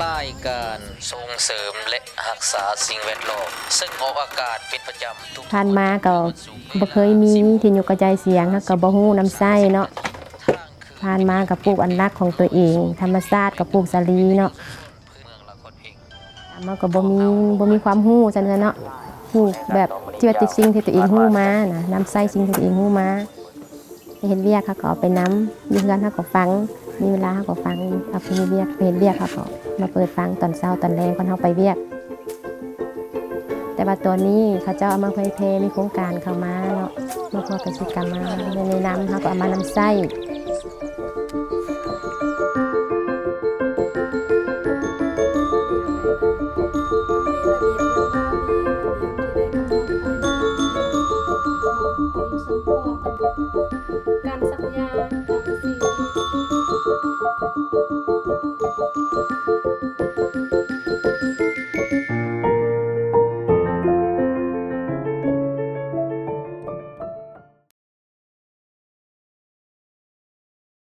ລາຍການສົ່ງເສີມ ແລະ ຮັກສາສິ່ງແວດລ້ອມ ເຊິ່ງອອກອາກາດເປັນປະຈຳທຸກໆ ຜ່ານມາກໍບໍ່ເຄີຍມີວິທະຍຸກະຈາຍສຽງ ເຮົາກໍບໍ່ຮູ້ນຳໃຊ້ເນາະ. ຜ່ານມາກໍປູກອັນລັກຂອງຕົວເອງ ທຳມະຊາດກໍປູກສາລີເນາະ. ເຮົາກໍບໍ່ມີ ບໍ່ມີຄວາມຮູ້ຊັ້ນຊະເນາະ ຮູ້ແບບທີ່ວ່າ ແຕ່ສິ່ງທີ່ຕົວເອງຮູ້ມານະ ນຳໃຊ້ສິ່ງທີ່ຕົວເອງຮູ້ມາ. ໄປເຮັດວຽກເຮົາກໍເອົາໄປນຳ ຢູ່ເຮືອນເຮົາກໍຟັງ ມີເວລາເຮົາກໍຟັງ ເອົາໄປເຮັດວຽກ ໄປເຮັດວຽກເຮົາກໍມາເປີດຟັງຕອນເຊົ້າຕອນແລງ ກ່ອນເຮົາໄປວຽກ. ແຕ່ວ່າຕອນນີ້ເຂົາເຈົ້າເອົາມາເຜີຍແຜ່ ມີໂຄງການເຂົ້າມາເນາະ ມາພວກກະສິກຳມາແນະນຳ ເຮົາກໍເອົາມານຳໃຊ້. ການສັກຢາ ການສີ ການເຮັດ